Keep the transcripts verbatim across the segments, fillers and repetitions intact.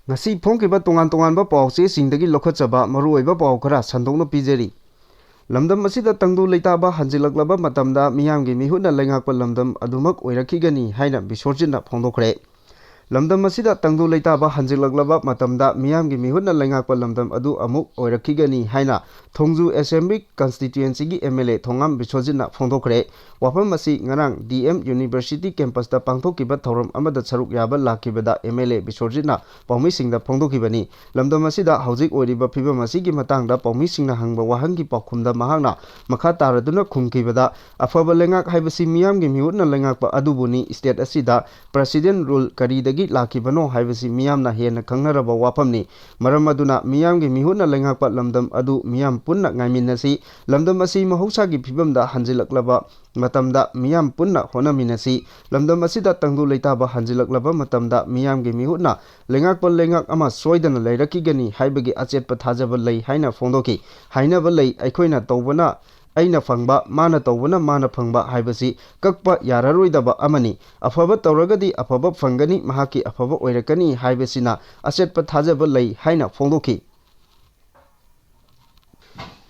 ꯉꯁꯤ ꯐꯣꯡꯈꯤꯕ ꯇꯣꯉꯥꯟ ꯇꯣꯉꯥꯟꯕ ꯄꯥꯎ ꯆꯦꯁꯤꯡꯗꯒꯤ ꯂꯧꯈꯠꯆꯕ ꯃꯔꯨꯑꯣꯏꯕ ꯄꯥꯎ ꯈꯔ ꯁꯟꯗꯣꯛꯅ ꯄꯤꯖꯔꯤ꯫ ꯂꯝꯗꯝ ꯑꯁꯤꯗ ꯇꯪꯗꯨ ꯂꯩꯇꯥꯕ ꯍꯟꯖꯤꯜꯂꯛꯂꯕ ꯃꯇꯝꯗ ꯃꯤꯌꯥꯝꯒꯤ ꯃꯤꯍꯨꯠꯅ ꯂꯩꯉꯥꯛꯄ ꯂꯝꯗꯝ ꯑꯗꯨꯃꯛ ꯑꯣꯏꯔꯛꯈꯤꯒꯅꯤ ꯍꯥꯏꯅ ꯕꯤꯁ꯭ꯋꯖꯤꯠꯅ ꯐꯣꯡꯗꯣꯛꯈ꯭ꯔꯦ꯫ ꯂꯝꯗꯝ ꯑꯁꯤꯗ ꯇꯪꯗꯨ ꯂꯩꯇꯥꯕ ꯍꯟꯖꯤꯜꯂꯛꯂꯕ ꯃꯇꯝꯗ ꯃꯤꯌꯥꯝꯒꯤ ꯃꯤꯍꯨꯠꯅ ꯂꯩꯉꯥꯛꯄ ꯂꯝꯗꯝ ꯑꯗꯨ ꯑꯃꯨꯛ ꯑꯣꯏꯔꯛꯈꯤꯒꯅꯤ ꯍꯥꯏꯅ ꯊꯣꯡꯖꯨ ꯑꯦꯁꯦꯝꯕ꯭ꯂꯤ ꯀꯟꯁꯇꯤꯇ꯭ꯋꯦꯟꯁꯤꯒꯤ ꯑꯦꯝ ꯑꯦꯜ ꯑꯦ ꯊꯣꯉꯥꯝ ꯕꯤꯁ꯭ꯋꯖꯤꯠꯅ ꯐꯣꯡꯗꯣꯛꯈ꯭ꯔꯦ꯫ ꯋꯥꯐꯝ ꯑꯁꯤ ꯉꯔꯥꯡ ꯗꯤ ꯑꯦꯝ ꯌꯨꯅꯤꯚꯔꯁꯤꯇꯤ ꯀꯦꯝꯄꯁꯇ ꯄꯥꯡꯊꯣꯛꯈꯤꯕ ꯊꯧꯔꯝ ꯑꯃꯗ ꯁꯔꯨꯛ ꯌꯥꯕ ꯂꯥꯛꯈꯤꯕꯗ ꯑꯦꯝ ꯑꯦꯜ ꯑꯦ ꯕꯤꯁ꯭ꯋꯖꯤꯠꯅ ꯄꯥꯎꯃꯤꯁꯤꯡꯗ ꯐꯣꯡꯗꯣꯛꯈꯤꯕꯅꯤ꯫ ꯂꯝꯗꯝ ꯑꯁꯤꯗ ꯍꯧꯖꯤꯛ ꯑꯣꯏꯔꯤꯕ ꯐꯤꯕꯝ ꯑꯁꯤꯒꯤ ꯃꯇꯥꯡꯗ ꯄꯥꯎꯃꯤꯁꯤꯡꯅ ꯍꯪꯕ ꯋꯥꯍꯪꯒꯤ ꯄꯥꯎꯈꯨꯝꯗ ꯃꯍꯥꯛꯅ ꯃꯈꯥ ꯇꯥꯔꯗꯨꯅ ꯈꯨꯝꯈꯤꯕꯗ, ꯑꯐꯕ ꯂꯩꯉꯥꯛ ꯍꯥꯏꯕꯁꯤ ꯃꯤꯌꯥꯝꯒꯤ ꯃꯤꯍꯨꯠꯅ ꯂꯩꯉꯥꯛꯄ ꯑꯗꯨꯕꯨꯅꯤ꯫ ꯁ꯭ꯇꯦꯠ ꯑꯁꯤꯗ ꯄ꯭ꯔꯦꯁꯤꯗꯦꯟ ꯔꯨꯜ ꯀꯔꯤꯗꯒꯤ ꯂꯥꯛꯈꯤꯕꯅꯣ ꯍꯥꯏꯕꯁꯤ ꯃꯤꯌꯥꯝꯅ ꯍꯦꯟꯅ ꯈꯪꯅꯔꯕ ꯋꯥꯐꯝꯅꯤ꯫ ꯃꯔꯝ ꯑꯗꯨꯅ ꯃꯤꯌꯥꯝꯒꯤ ꯃꯤꯍꯨꯠꯅ ꯂꯩꯉꯥꯛꯄ ꯂꯝꯗꯝ ꯑꯗꯨ ꯃꯤꯌꯥꯝ ꯄꯨꯟꯅ ꯉꯥꯏꯃꯤꯟꯅꯁꯤ꯫ ꯂꯝꯗꯝ ꯑꯁꯤ ꯃꯍꯧꯁꯥꯒꯤ ꯐꯤꯕꯝꯗ ꯍꯟꯖꯤꯜꯂꯛꯂꯕ ꯃꯇꯝꯗ ꯃꯤꯌꯥꯝ ꯄꯨꯟꯅ ꯍꯣꯠꯅꯃꯤꯟꯅꯁꯤ꯫ ꯂꯝꯗꯝ ꯑꯁꯤꯗ ꯇꯪꯗꯨ ꯂꯩꯇꯥꯕ ꯍꯟꯖꯤꯜꯂꯛꯂꯕ ꯃꯇꯝꯗ ꯃꯤꯌꯥꯝꯒꯤ ꯃꯤꯍꯨꯠꯅ ꯂꯩꯉꯥꯛꯄ ꯂꯩꯉꯥꯛ ꯑꯃ ꯁꯣꯏꯗꯅ ꯂꯩꯔꯛꯈꯤꯒꯅꯤ ꯍꯥꯏꯕꯒꯤ ꯑꯆꯦꯠꯄ ꯊꯥꯖꯕ ꯂꯩ ꯍꯥꯏꯅ ꯐꯣꯡꯗꯣꯛꯈꯤ꯫ ꯍꯥꯏꯅꯕ ꯂꯩ, ꯑꯩꯈꯣꯏꯅ ꯇꯧꯕꯅ ꯑꯩꯅ ꯐꯪꯕ, ꯃꯥꯅ ꯇꯧꯕꯅ ꯃꯥꯅ ꯐꯪꯕ ꯍꯥꯏꯕꯁꯤ ꯀꯛꯄ ꯌꯥꯔꯔꯣꯏꯗꯕ ꯑꯃꯅꯤ꯫ ꯑꯐꯕ ꯇꯧꯔꯒꯗꯤ ꯑꯐꯕ ꯐꯪꯒꯅꯤ, ꯃꯍꯥꯛꯀꯤ ꯑꯐꯕ ꯑꯣꯏꯔꯛꯀꯅꯤ ꯍꯥꯏꯕꯁꯤꯅ ꯑꯆꯦꯠꯄ ꯊꯥꯖꯕ ꯂꯩ ꯍꯥꯏꯅ ꯐꯣꯡꯗꯣꯛꯈꯤ꯫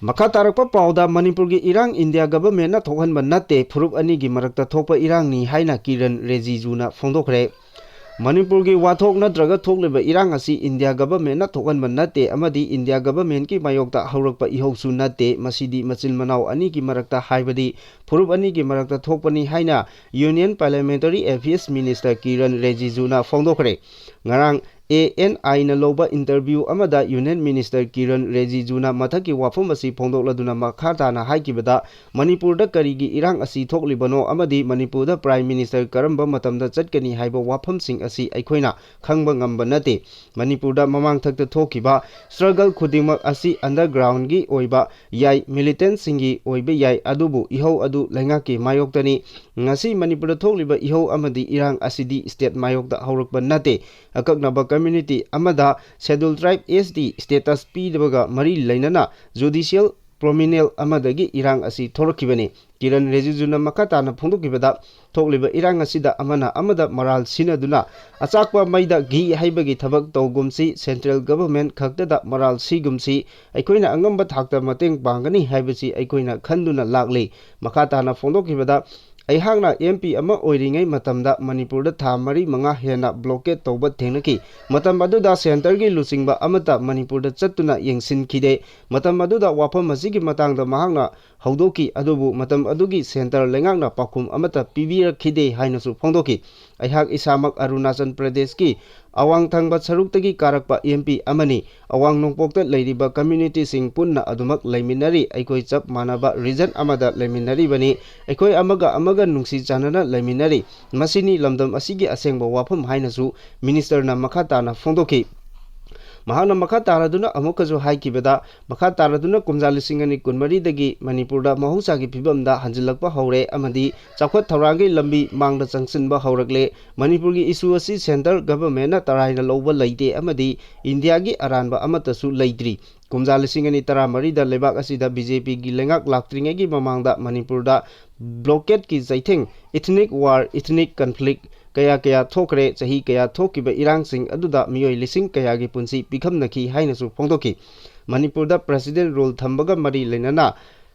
ꯃꯈꯥ ꯇꯥꯔꯛꯄ ꯄꯥꯎꯗ, ꯃꯅꯤꯄꯨꯔꯒꯤ ꯏꯔꯥꯡ ꯏꯟꯗꯤꯌꯥ ꯒꯚꯔꯟꯃꯦꯟꯠꯅ ꯊꯣꯛꯍꯟꯕ ꯅꯠꯇꯦ, ꯐꯨꯔꯨꯞ ꯑꯅꯤꯒꯤ ꯃꯔꯛꯇ ꯊꯣꯛꯄ ꯏꯔꯥꯡꯅꯤ ꯍꯥꯏꯅ ꯀꯤꯔꯟ ꯔꯤꯖꯤꯖꯨꯅ ꯐꯣꯡꯗꯣꯛꯈ꯭ꯔꯦ꯫ ꯃꯅꯤꯄꯨꯔꯒꯤ ꯋꯥꯊꯣꯛ ꯅꯠꯇ꯭ꯔꯒ ꯊꯣꯛꯂꯤꯕ ꯏꯔꯥꯡ ꯑꯁꯤ ꯏꯟꯗꯤꯌꯥ ꯒꯚꯔꯟꯃꯦꯟꯠꯅ ꯊꯣꯛꯍꯟꯕ ꯅꯠꯇꯦ ꯑꯃꯗꯤ ꯏꯟꯗꯤꯌꯥ ꯒꯚꯔꯟꯃꯦꯟꯠꯀꯤ ꯃꯥꯌꯣꯛꯇ ꯍꯧꯔꯛꯄ ꯏꯍꯧꯁꯨ ꯅꯠꯇꯦ꯫ ꯃꯁꯤꯗꯤ ꯃꯆꯤꯟ ꯃꯅꯥꯎ ꯑꯅꯤꯒꯤ ꯃꯔꯛꯇ, ꯍꯥꯏꯕꯗꯤ ꯐꯨꯔꯨꯞ ꯑꯅꯤꯒꯤ ꯃꯔꯛꯇ ꯊꯣꯛꯄꯅꯤ ꯍꯥꯏꯅ union parliamentary affairs minister Kiren ꯔꯤꯖꯤꯖꯨꯅ ꯐꯣꯡꯗꯣꯛꯈ꯭ꯔꯦ꯫ ꯉꯔꯥꯡ ꯑꯦ ꯑꯦꯟ ꯑꯥꯏꯅ ꯂꯧꯕ ꯏꯟꯇꯔꯚ꯭ꯌꯨ ꯑꯃꯗ ꯌꯨꯅꯤꯌꯟ ꯃꯤꯅꯤꯁꯇꯔ ꯀꯤꯔꯟ ꯔꯤꯖꯤꯖꯨꯅ ꯃꯊꯛꯀꯤ ꯋꯥꯐꯝ ꯑꯁꯤ ꯐꯣꯡꯗꯣꯛꯂꯗꯨꯅ ꯃꯈꯥ ꯇꯥꯅ ꯍꯥꯏꯈꯤꯕꯗ, ꯃꯅꯤꯄꯨꯔꯗ ꯀꯔꯤꯒꯤ ꯏꯔꯥꯡ ꯑꯁꯤ ꯊꯣꯛꯂꯤꯕꯅꯣ ꯑꯃꯗꯤ ꯃꯅꯤꯄꯨꯔꯗ ꯄ꯭ꯔꯥꯏꯝ ꯃꯤꯅꯤꯁꯇꯔ ꯀꯔꯝꯕ ꯃꯇꯝꯗ ꯆꯠꯀꯅꯤ ꯍꯥꯏꯕ ꯋꯥꯐꯝꯁꯤꯡ ꯑꯁꯤ ꯑꯩꯈꯣꯏꯅ ꯈꯪꯕ ꯉꯝꯕ ꯅꯠꯇꯦ꯫ ꯃꯅꯤꯄꯨꯔꯗ ꯃꯃꯥꯡꯊꯛꯇ ꯊꯣꯛꯈꯤꯕ ꯁ꯭ꯇ꯭ꯔꯒꯜ ꯈꯨꯗꯤꯡꯃꯛ ꯑꯁꯤ ꯑꯟꯗꯔꯒ꯭ꯔꯥꯎꯟꯒꯤ ꯑꯣꯏꯕ ꯌꯥꯏ, ꯃꯤꯂꯤꯇꯦꯟꯠꯁꯤꯡꯒꯤ ꯑꯣꯏꯕ ꯌꯥꯏ, ꯑꯗꯨꯕꯨ ꯏꯍꯧ ꯑꯗꯨ ꯂꯩꯉꯥꯛꯀꯤ ꯃꯥꯌꯣꯛꯇꯅꯤ꯫ ꯉꯁꯤ ꯃꯅꯤꯄꯨꯔꯗ ꯊꯣꯛꯂꯤꯕ ꯏꯍꯧ ꯑꯃꯗꯤ ꯏꯔꯥꯡ ꯑꯁꯤꯗꯤ ꯁ꯭ꯇꯦꯠ ꯃꯥꯌꯣꯛꯇ ꯍꯧꯔꯛꯄ ꯅꯠꯇꯦ꯫ ꯑꯀꯛꯅꯕ ꯀꯝꯃ꯭ꯌꯨꯅꯤꯇꯤ ꯑꯃꯗ ꯁꯦꯗ꯭ꯌꯨꯜ ꯇ꯭ꯔꯥꯏꯕ, ꯑꯦꯁ ꯇꯤ, ꯁ꯭ꯇꯦꯇꯁ ꯄꯤꯗꯕꯒ ꯃꯔꯤ ꯂꯩꯅꯅ ꯖꯨꯗꯤꯁꯤꯌꯦꯜ ꯄ꯭ꯔꯣꯃꯤꯅꯦꯜ ꯑꯃꯗꯒꯤ ꯏꯔꯥꯡ ꯑꯁꯤ ꯊꯣꯔꯛꯈꯤꯕꯅꯤ꯫ ꯀꯤꯔꯟ ꯔꯤꯖꯤꯖꯨꯅ ꯃꯈꯥ ꯇꯥꯅ ꯐꯣꯡꯗꯣꯛꯈꯤꯕꯗ, ꯊꯣꯛꯂꯤꯕ ꯏꯔꯥꯡ ꯑꯁꯤꯗ ꯑꯃꯅ ꯑꯃꯗ ꯃꯔꯥꯜ ꯁꯤꯟꯅꯗꯨꯅ ꯑꯆꯥꯛꯄ ꯃꯩꯗ ꯘꯤ ꯍꯩꯕꯒꯤ ꯊꯕꯛ ꯇꯧꯒꯨꯝꯁꯤ, ꯁꯦꯟꯇ꯭ꯔꯦꯜ ꯒꯚꯔꯟꯃꯦꯟꯠ ꯈꯛꯇꯗ ꯃꯔꯥꯜ ꯁꯤꯒꯨꯝꯁꯤ, ꯑꯩꯈꯣꯏꯅ ꯑꯉꯝꯕ ꯊꯥꯛꯇ ꯃꯇꯦꯡ ꯄꯥꯡꯒꯅꯤ ꯍꯥꯏꯕꯁꯤ ꯑꯩꯈꯣꯏꯅ ꯈꯟꯗꯨꯅ ꯂꯥꯛꯂꯤ꯫ ꯃꯈꯥ ꯇꯥꯅ ꯐꯣꯡꯗꯣꯛꯈꯤꯕꯗ, ꯑꯩꯍꯥꯛꯅ ꯑꯦꯝ ꯄꯤ ꯑꯃ ꯑꯣꯏꯔꯤꯉꯩ ꯃꯇꯝꯗ ꯃꯅꯤꯄꯨꯔꯗ ꯊꯥ ꯃꯔꯤ ꯃꯉꯥ ꯍꯦꯟꯅ ꯕ꯭ꯂꯣꯀꯦꯠ ꯇꯧꯕ ꯊꯦꯡꯅꯈꯤ꯫ ꯃꯇꯝ ꯑꯗꯨꯗ ꯁꯦꯟꯇꯔꯒꯤ ꯂꯨꯆꯤꯡꯕ ꯑꯃꯠꯇ ꯃꯅꯤꯄꯨꯔꯗ ꯆꯠꯇꯨꯅ ꯌꯦꯡꯁꯤꯟꯈꯤꯗꯦ꯫ ꯃꯇꯝ ꯑꯗꯨꯗ ꯋꯥꯐꯝ ꯑꯁꯤꯒꯤ ꯃꯇꯥꯡꯗ ꯃꯍꯥꯛꯅ ꯍꯧꯗꯣꯛꯈꯤ, ꯑꯗꯨꯕꯨ ꯃꯇꯝ ꯑꯗꯨꯒꯤ ꯁꯦꯟꯇꯔ ꯂꯩꯉꯥꯛꯅ ꯄꯥꯎꯈꯨꯝ ꯑꯃꯠꯇ ꯄꯤꯕꯤꯔꯛꯈꯤꯗꯦ ꯍꯥꯏꯅꯁꯨ ꯐꯣꯡꯗꯣꯛꯈꯤ꯫ ꯑꯩꯍꯥꯛ ꯏꯁꯥꯃꯛ ꯑꯔꯨꯅꯥꯆꯜ ꯄ꯭ꯔꯗꯦꯁꯀꯤ ꯑꯋꯥꯡ ꯊꯪꯕ ꯁꯔꯨꯛꯇꯒꯤ ꯀꯥꯔꯛꯄ ꯑꯦꯝ ꯄꯤ ꯑꯃꯅꯤ꯫ ꯑꯋꯥꯡ ꯅꯣꯡꯄꯣꯛꯇ ꯂꯩꯔꯤꯕ ꯀꯝꯃ꯭ꯌꯨꯅꯤꯇꯤꯁꯤꯡ ꯄꯨꯟꯅ ꯑꯗꯨꯃꯛ ꯂꯩꯃꯤꯟꯅꯔꯤ꯫ ꯑꯩꯈꯣꯏ ꯆꯞ ꯃꯥꯟꯅꯕ ꯔꯤꯖꯟ ꯑꯃꯗ ꯂꯩꯃꯤꯟꯅꯔꯤꯕꯅꯤ꯫ ꯑꯩꯈꯣꯏ ꯑꯃꯒ ꯑꯃꯒ ꯅꯨꯡꯁꯤ ꯆꯥꯟꯅꯅ ꯂꯩꯃꯤꯟꯅꯔꯤ꯫ ꯃꯁꯤꯅꯤ ꯂꯝꯗꯝ ꯑꯁꯤꯒꯤ ꯑꯁꯦꯡꯕ ꯋꯥꯐꯝ ꯍꯥꯏꯅꯁꯨ ꯃꯤꯅꯤꯁꯇꯔꯅ ꯃꯈꯥ ꯇꯥꯅ ꯐꯣꯡꯗꯣꯛꯈꯤ꯫ ꯃꯍꯥꯛꯅ ꯃꯈꯥ ꯇꯥꯔꯗꯨꯅ ꯑꯃꯨꯛꯀꯁꯨ ꯍꯥꯏꯈꯤꯕꯗ, ꯃꯈꯥ ꯇꯥꯔꯗꯨꯅ ꯀꯨꯝꯖꯥ ꯂꯤꯁꯤꯡ ꯑꯅꯤ ꯀꯨꯟꯃꯔꯤꯗꯒꯤ ꯃꯅꯤꯄꯨꯔꯗ ꯃꯍꯧꯁꯥꯒꯤ ꯐꯤꯕꯝꯗ ꯍꯟꯖꯤꯜꯂꯛꯄ ꯍꯧꯔꯦ ꯑꯃꯗꯤ ꯆꯥꯎꯈꯠ ꯊꯧꯔꯥꯡꯒꯤ ꯂꯝꯕꯤ ꯃꯥꯡꯗ ꯆꯪꯁꯤꯟꯕ ꯍꯧꯔꯛꯂꯦ꯫ ꯃꯅꯤꯄꯨꯔꯒꯤ ꯏꯁꯨ ꯑꯁꯤ ꯁꯦꯟꯇꯔ ꯒꯚꯔꯟꯃꯦꯟꯠꯅ ꯇꯔꯥꯏꯅ ꯂꯧꯕ ꯂꯩꯇꯦ ꯑꯃꯗꯤ ꯏꯟꯗꯤꯌꯥꯒꯤ ꯑꯔꯥꯟꯕ ꯑꯃꯠꯇꯁꯨ ꯂꯩꯇ꯭ꯔꯤ꯫ ꯀꯨꯝꯖꯥ ꯂꯤꯁꯤꯡ ꯑꯅꯤ ꯇꯔꯥꯃꯔꯤꯗ ꯂꯩꯕꯥꯛ ꯑꯁꯤꯗ ꯕꯤ ꯖꯦ ꯄꯤꯒꯤ ꯂꯩꯉꯥꯛ ꯂꯥꯛꯇ꯭ꯔꯤꯉꯩꯒꯤ ꯃꯃꯥꯡꯗ ꯃꯅꯤꯄꯨꯔꯗ ꯕ꯭ꯂꯣꯀꯦꯠꯀꯤ ꯆꯩꯊꯦꯡ, ꯏꯊꯅꯤꯛ ꯋꯥꯔ, ꯏꯊꯅꯤꯛ ꯀꯟꯐ꯭ꯂꯤꯛ ꯀꯌꯥ ꯀꯌꯥ ꯊꯣꯛꯈ꯭ꯔꯦ꯫ ꯆꯍꯤ ꯀꯌꯥ ꯊꯣꯛꯈꯤꯕ ꯏꯔꯥꯡꯁꯤꯡ ꯑꯗꯨꯗ ꯃꯤꯑꯣꯏ ꯂꯤꯁꯤꯡ ꯀꯌꯥꯒꯤ ꯄꯨꯟꯁꯤ ꯄꯤꯈꯝꯅꯈꯤ ꯍꯥꯏꯅꯁꯨ ꯐꯣꯡꯗꯣꯛꯈꯤ꯫ ꯃꯅꯤꯄꯨꯔꯗ ꯄ꯭ꯔꯦꯁꯤꯗꯦꯟꯠ ꯔꯨꯜ ꯊꯝꯕꯒ ꯃꯔꯤ ꯂꯩꯅꯅ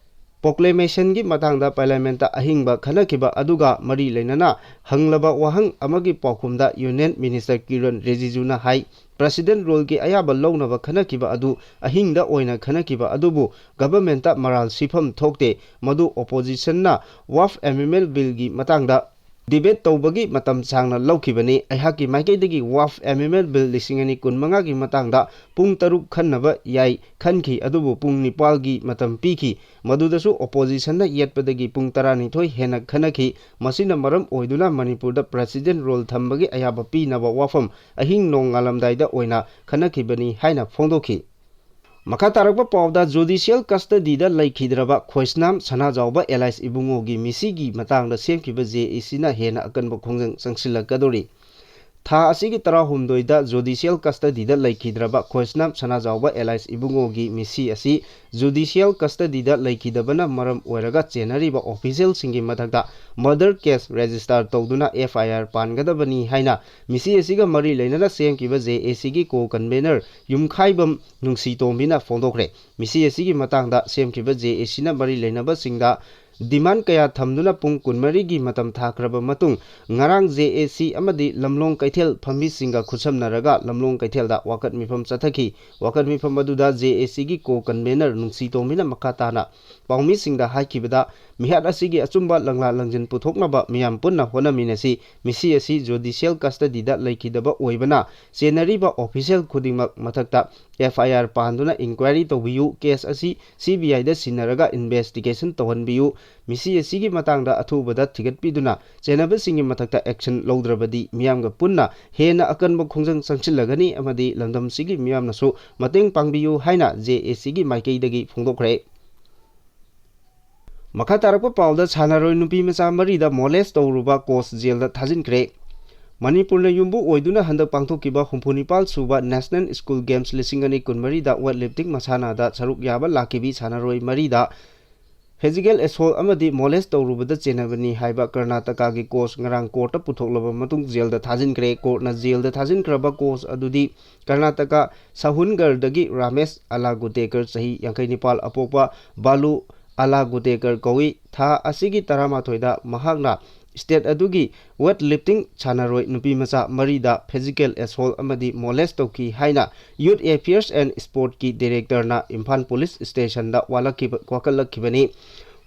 ꯄ꯭ꯔꯣꯀ꯭ꯂꯦꯃꯦꯁꯟꯒꯤ ꯃꯇꯥꯡꯗ ꯄꯥꯔꯂꯤꯌꯥꯃꯦꯟꯠꯇ ꯑꯍꯤꯡꯕ ꯈꯟꯅꯈꯤꯕ ꯑꯗꯨꯒ ꯃꯔꯤ ꯂꯩꯅꯅ ꯍꯪꯂꯕ ꯋꯥꯍꯪ ꯑꯃꯒꯤ ꯄꯥꯎꯈꯨꯝꯗ ꯌꯨꯅꯤꯌꯟ ꯃꯤꯅꯤꯁꯇꯔ ꯀꯤꯔꯟ ꯔꯤꯖꯤꯖꯨꯅ ꯍꯥꯏ, ꯄ꯭ꯔꯦꯁꯤꯗꯦꯟꯠ ꯔꯨꯜꯒꯤ ꯑꯌꯥꯕ ꯂꯧꯅꯕ ꯈꯟꯅꯈꯤꯕ ꯑꯗꯨ ꯑꯍꯤꯡꯗ ꯑꯣꯏꯅ ꯈꯟꯅꯈꯤꯕ ꯑꯗꯨꯕꯨ ꯒꯚꯔꯟꯃꯦꯟꯠꯇ ꯃꯔꯥꯜ ꯁꯤꯐꯝ ꯊꯣꯛꯇꯦ꯫ ꯃꯗꯨ ꯑꯣꯄꯣꯖꯤꯁꯟꯅ ꯋꯥꯐ ꯑꯦꯃꯦꯟꯗꯃꯦꯟꯠ ꯕꯤꯜꯒꯤ ꯃꯇꯥꯡꯗ ꯗꯤꯕꯦꯠ ꯇꯧꯕꯒꯤ ꯃꯇꯝ ꯁꯥꯡꯅ ꯂꯧꯈꯤꯕꯅꯤ꯫ ꯑꯩꯍꯥꯛꯀꯤ ꯃꯥꯏꯀꯩꯗꯒꯤ ꯋꯥꯐ ꯑꯦꯃꯦꯟꯗꯃꯦꯟꯠ ꯕꯤꯜ ꯂꯤꯁꯤꯡ ꯑꯅꯤ ꯀꯨꯟꯃꯉꯥꯒꯤ ꯃꯇꯥꯡꯗ ꯄꯨꯡ ꯇꯔꯨꯛ ꯈꯟꯅꯕ ꯌꯥꯏ ꯈꯟꯈꯤ, ꯑꯗꯨꯕꯨ ꯄꯨꯡ ꯅꯤꯄꯥꯜꯒꯤ ꯃꯇꯝ ꯄꯤꯈꯤ꯫ ꯃꯗꯨꯗꯁꯨ ꯑꯣꯄꯣꯖꯤꯁꯟꯅ ꯌꯦꯠꯄꯗꯒꯤ ꯄꯨꯡ ꯇꯔꯥꯅꯤꯊꯣꯏ ꯍꯦꯟꯅ ꯈꯟꯅꯈꯤ꯫ ꯃꯁꯤꯅ ꯃꯔꯝ ꯑꯣꯏꯗꯨꯅ ꯃꯅꯤꯄꯨꯔꯗ ꯄ꯭ꯔꯦꯁꯤꯗꯦꯟꯠ ꯔꯨꯜ ꯊꯝꯕꯒꯤ ꯑꯌꯥꯕ ꯄꯤꯅꯕ ꯋꯥꯐꯝ ꯑꯍꯤꯡ ꯅꯣꯡꯉꯥꯜꯂꯝꯗꯥꯏꯗ ꯑꯣꯏꯅ ꯈꯟꯅꯈꯤꯕꯅꯤ ꯍꯥꯏꯅ ꯐꯣꯡꯗꯣꯛꯈꯤ꯫ ꯃꯈꯥ ꯇꯥꯔꯛꯄ ꯄꯥꯎꯗ, ꯖꯨꯗꯤꯁꯤꯌꯦꯜ ꯀꯁꯇꯗꯤꯗ ꯂꯩꯈꯤꯗ꯭ꯔꯕ ꯈꯣꯏꯁꯅꯥꯝ ꯁꯅꯥꯖꯥꯎꯕ ꯑꯦꯂꯥꯏꯁ ꯏꯕꯨꯡꯉꯣꯒꯤ ꯃꯤꯁꯤꯒꯤ ꯃꯇꯥꯡꯗ ꯁꯦꯝꯈꯤꯕ ꯖꯦ ꯑꯦ ꯁꯤꯅ ꯍꯦꯟꯅ ꯑꯀꯟꯕ ꯈꯣꯡꯖꯪ ꯆꯪꯁꯤꯜꯂꯛꯀꯗꯧꯔꯤ꯫ ꯊꯥ ꯑꯁꯤꯒꯤ ꯇꯔꯥꯍꯨꯝꯗꯣꯏꯗ ꯖꯨꯗꯤꯁꯤꯌꯦꯜ ꯀꯁꯇꯗꯤꯗ ꯂꯩꯈꯤꯗ꯭ꯔꯕ ꯈꯣꯏꯁꯅꯥꯝ ꯁꯅꯥꯖꯥꯎꯕ alias ꯏꯕꯨꯡꯉꯣꯒꯤ ꯃꯤꯁꯤ ꯑꯁꯤ ꯖꯨꯗꯤꯁꯤꯌꯦꯜ ꯀꯁꯇꯗꯤꯗ ꯂꯩꯈꯤꯗꯕꯅ ꯃꯔꯝ ꯑꯣꯏꯔꯒ ꯆꯦꯟꯅꯔꯤꯕ ꯑꯣꯐꯤꯁꯤꯌꯦꯜꯁꯤꯡꯒꯤ ꯃꯊꯛꯇ ꯃꯔꯗꯔ ꯀꯦꯁ ꯔꯦꯖꯤꯁꯇꯥꯔ ꯇꯧꯗꯨꯅ ꯑꯦꯐ ꯑꯥꯏ ꯑꯥꯔ ꯄꯥꯟꯒꯗꯕꯅꯤ ꯍꯥꯏꯅ ꯃꯤꯁꯤ ꯑꯁꯤꯒ ꯃꯔꯤ ꯂꯩꯅꯅ ꯁꯦꯝꯈꯤꯕ ꯖꯦ ꯑꯦ ꯁꯤꯒꯤ ꯀꯣ ꯀꯟꯚꯦꯅꯔ ꯌꯨꯝꯈꯥꯏꯕꯝ ꯅꯨꯡꯁꯤꯇꯣꯝꯕꯤꯅ ꯐꯣꯡꯗꯣꯛꯈ꯭ꯔꯦ꯫ ꯃꯤꯁꯤ ꯑꯁꯤꯒꯤ ꯃꯇꯥꯡꯗ ꯁꯦꯝꯈꯤꯕ ꯖꯦ ꯑꯦ ꯁꯤꯅ ꯃꯔꯤ ꯂꯩꯅꯕꯁꯤꯡꯗ ꯗꯤꯃꯥꯟ ꯀꯌꯥ ꯊꯝꯗꯨꯅ ꯄꯨꯡ ꯀꯨꯟꯃꯔꯤꯒꯤ ꯃꯇꯝ ꯊꯥꯈ꯭ꯔꯕ ꯃꯇꯨꯡ, ꯉꯔꯥꯡ ꯖꯦ ꯑꯦ ꯁꯤ ꯑꯃꯗꯤ ꯂꯝꯂꯣꯡ ꯀꯩꯊꯦꯜ ꯐꯝꯃꯤꯁꯤꯡꯒ ꯈꯨꯠꯁꯝꯅꯔꯒ ꯂꯝꯂꯣꯡ ꯀꯩꯊꯦꯜꯗ ꯋꯥꯀꯠ ꯃꯤꯐꯝ ꯆꯠꯊꯈꯤ꯫ ꯋꯥꯀꯠ ꯃꯤꯐꯝ ꯑꯗꯨꯗ ꯖꯦ ꯑꯦ ꯁꯤꯒꯤ ꯀꯣ ꯀꯟꯚꯦꯅꯔ ꯅꯨꯡꯁꯤꯇꯣꯝꯕꯤꯅ ꯃꯈꯥ ꯇꯥꯅ ꯄꯥꯎꯃꯤꯁꯤꯡꯗ ꯍꯥꯏꯈꯤꯕꯗ, ꯃꯤꯍꯥꯠ ꯑꯁꯤꯒꯤ ꯑꯆꯨꯝꯕ ꯂꯪꯂꯥ ꯂꯪꯖꯤꯟ ꯄꯨꯊꯣꯛꯅꯕ ꯃꯤꯌꯥꯝ ꯄꯨꯟꯅ ꯍꯣꯠꯅꯃꯤꯟꯅꯁꯤ꯫ ꯃꯤꯁꯤ ꯑꯁꯤ ꯖꯨꯗꯤꯁꯤꯌꯦꯜ ꯀꯁꯇꯗꯤꯗ ꯂꯩꯈꯤꯗꯕ ꯑꯣꯏꯕꯅ, ꯆꯦꯟꯅꯔꯤꯕ ꯑꯣꯐꯤꯁꯤꯌꯦꯜ ꯈꯨꯗꯤꯡꯃꯛ ꯃꯊꯛꯇ ꯑꯦꯐ ꯑꯥꯏ ꯑꯥꯔ ꯄꯥꯟꯗꯨꯅ ꯏꯟꯀ꯭ꯋꯥꯏꯔꯤ ꯇꯧꯕꯤꯌꯨ꯫ ꯀꯦꯁ ꯑꯁꯤ ꯁꯤ ꯕꯤ ꯑꯥꯏꯗ ꯁꯤꯟꯅꯔꯒ ꯏꯟꯚꯦꯁꯇꯤꯒꯦꯁꯟ ꯇꯧꯍꯟꯕꯤꯌꯨ꯫ ꯃꯤꯁꯤ ꯑꯁꯤꯒꯤ ꯃꯇꯥꯡꯗ ꯑꯊꯨꯕꯗ ꯊꯤꯒꯠꯄꯤꯗꯨꯅ ꯆꯦꯟꯅꯕꯁꯤꯡꯒꯤ ꯃꯊꯛꯇ ꯑꯦꯛꯁꯟ ꯂꯧꯗ꯭ꯔꯕꯗꯤ ꯃꯤꯌꯥꯝꯒ ꯄꯨꯟꯅ ꯍꯦꯟꯅ ꯑꯀꯟꯕ ꯈꯣꯡꯖꯪ ꯆꯪꯁꯤꯜꯂꯒꯅꯤ ꯑꯃꯗꯤ ꯂꯝꯗꯝꯁꯤꯒꯤ ꯃꯤꯌꯥꯝꯅꯁꯨ ꯃꯇꯦꯡ ꯄꯥꯡꯕꯤꯌꯨ ꯍꯥꯏꯅ ꯖꯦ ꯑꯦ ꯁꯤꯒꯤ ꯃꯥꯏꯀꯩꯗꯒꯤ ꯐꯣꯡꯗꯣꯛꯈ꯭ꯔꯦ꯫ ꯃꯈꯥ ꯇꯥꯔꯛꯄ ꯄꯥꯎꯗ ꯁꯥꯟꯅꯔꯣꯏ ꯅꯨꯄꯤ ꯃꯆꯥ ꯃꯔꯤꯗ ꯃꯣꯂꯦꯁ ꯇꯧꯔꯨꯕ ꯀꯣꯆ ꯖꯦꯜꯗ ꯊꯥꯖꯤꯟꯈ꯭ꯔꯦ꯫ ꯃꯅꯤꯄꯨꯔꯅ ꯌꯨꯝꯕꯨ ꯑꯣꯏꯗꯨꯅ ꯍꯟꯗꯛ ꯄꯥꯡꯊꯣꯛꯈꯤꯕ ꯍꯨꯝꯐꯨ ꯅꯤꯄꯥꯜ ꯁꯨꯕ ꯅꯦꯁꯅꯦꯜ ꯁ꯭ꯀꯨꯜ ꯒꯦꯝꯁ ꯂꯤꯁꯤꯡ ꯑꯅꯤ ꯀꯨꯟꯃꯔꯤꯗ ꯋꯦꯠ ꯂꯤꯐꯇꯤꯡ ꯃꯁꯥꯟꯅꯗ ꯁꯔꯨꯛ ꯌꯥꯕ ꯂꯥꯛꯈꯤꯕꯤ ꯁꯥꯟꯅꯔꯣꯏ ꯃꯔꯤꯗ ꯐꯤꯖꯤꯀꯦꯜ ꯑꯦꯁꯣꯜ ꯑꯃꯗꯤ ꯃꯣꯂꯦꯁ ꯇꯧꯔꯨꯕꯗ ꯆꯦꯟꯅꯕꯅꯤ ꯍꯥꯏꯕ ꯀꯔꯅꯥꯇꯀꯥꯒꯤ ꯀꯣꯆ ꯉꯔꯥꯡ ꯀꯣꯔꯠꯇ ꯄꯨꯊꯣꯛꯂꯕ ꯃꯇꯨꯡ ꯖꯦꯜꯗ ꯊꯥꯖꯤꯟꯈ꯭ꯔꯦ꯫ ꯀꯣꯔꯠꯅ ꯖꯦꯜꯗ ꯊꯥꯖꯤꯟꯈ꯭ꯔꯕ ꯀꯣꯆ ꯑꯗꯨꯗꯤ ꯀꯔꯅꯥꯇꯀꯥ ꯁꯍꯨꯟꯒꯔꯗꯒꯤ ꯔꯥꯃꯦꯁ ꯑꯂꯥꯒꯨꯇꯦꯀꯔ, ꯆꯍꯤ ꯌꯥꯡꯈꯩ ꯅꯤꯄꯥꯜ, ꯑꯄꯣꯛꯄ ꯕꯥꯂꯨ ꯑꯂꯥꯒꯨꯇꯦꯀꯔ ꯀꯧꯏ꯫ ꯊꯥ ꯑꯁꯤꯒꯤ ꯇꯔꯥꯃꯥꯊꯣꯏꯗ ꯃꯍꯥꯛꯅ ꯁ꯭ꯇꯦꯠ ꯑꯗꯨꯒꯤ ꯋꯦꯠ ꯂꯤꯐꯇꯤꯡ ꯁꯥꯟꯅꯔꯣꯏ ꯅꯨꯄꯤ ꯃꯆꯥ ꯃꯔꯤꯗ ꯐꯤꯖꯤꯀꯦꯜ ꯑꯦꯁꯣꯜ ꯑꯃꯗꯤ ꯃꯣꯂꯦꯁ ꯇꯧꯈꯤ ꯍꯥꯏꯅ ꯌꯨꯠ ꯑꯦꯐꯤꯌꯔꯁ ꯑꯦꯟ ꯁ꯭ꯄꯣꯔꯠꯀꯤ ꯗꯤꯔꯦꯛꯇꯔꯅ ꯏꯝꯐꯥꯜ ꯄꯨꯂꯤꯁ ꯁ꯭ꯇꯦꯁꯟꯗ ꯋꯥꯂꯛꯈꯤꯕ-, ꯋꯥꯀꯠꯂꯛꯈꯤꯕꯅꯤ꯫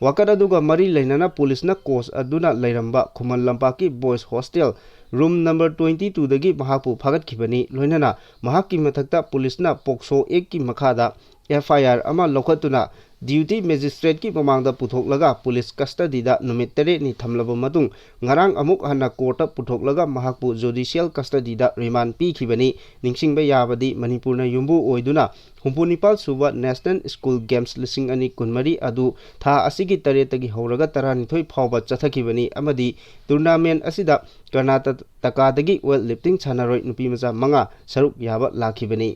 ꯋꯥꯀꯠ ꯑꯗꯨꯒ ꯃꯔꯤ ꯂꯩꯅꯅ ꯄꯨꯂꯤꯁꯅ ꯀꯣꯆ ꯑꯗꯨꯅ ꯂꯩꯔꯝꯕ ꯈꯨꯃꯟ ꯂꯝꯄꯥꯛꯀꯤ boys hostel room number twenty ꯇꯨꯗꯒꯤ ꯃꯍꯥꯛꯄꯨ ꯐꯥꯒꯠꯈꯤꯕꯅꯤ꯫ ꯂꯣꯏꯅꯅ ꯃꯍꯥꯛꯀꯤ ꯃꯊꯛꯇ ꯄꯨꯂꯤꯁꯅ ꯄꯣꯛꯁꯣ ꯑꯦꯛꯀꯤ ꯃꯈꯥꯗ ꯑꯦꯐ ꯑꯥꯏ ꯑꯥꯔ ꯑꯃ ꯂꯧꯈꯠꯇꯨꯅ duty magistrate-ꯀꯤ ꯃꯃꯥꯡꯗ ꯄꯨꯊꯣꯛꯂꯒ police custody-ꯗ ꯅꯨꯃꯤꯠ ꯇꯔꯦꯠꯅꯤ ꯊꯝꯂꯕ ꯃꯇꯨꯡ, ꯉꯔꯥꯡ ꯑꯃꯨꯛ ꯍꯟꯅ court-ꯇ ꯄꯨꯊꯣꯛꯂꯒ ꯃꯍꯥꯛꯄꯨ judicial custody-ꯗ remand ꯄꯤꯈꯤꯕꯅꯤ꯫ ꯅꯤꯡꯁꯤꯡꯕ ꯌꯥꯕꯗꯤ, ꯃꯅꯤꯄꯨꯔꯅ ꯌꯨꯝꯕꯨ ꯑꯣꯏꯗꯨꯅ ꯍꯨꯝꯐꯨ ꯅꯤꯄꯥꯜ ꯁꯨꯕ National School Games ꯂꯤꯁꯤꯡ ꯑꯅꯤ ꯀꯨꯟꯃꯔꯤ ꯑꯗꯨ ꯊꯥ ꯑꯁꯤꯒꯤ ꯇꯔꯦꯠꯇꯒꯤ ꯍꯧꯔꯒ ꯇꯔꯥꯅꯤꯊꯣꯏ ꯐꯥꯎꯕ ꯆꯠꯊꯈꯤꯕꯅꯤ ꯑꯃꯗꯤ tournament ꯑꯁꯤꯗ ꯀꯔꯅꯥꯇꯀꯥꯗꯒꯤ weight lifting ꯁꯥꯟꯅꯔꯣꯏ ꯅꯨꯄꯤꯃꯆꯥ ꯃꯉꯥ ꯁꯔꯨꯛ ꯌꯥꯕ ꯂꯥꯛꯈꯤꯕꯅꯤ꯫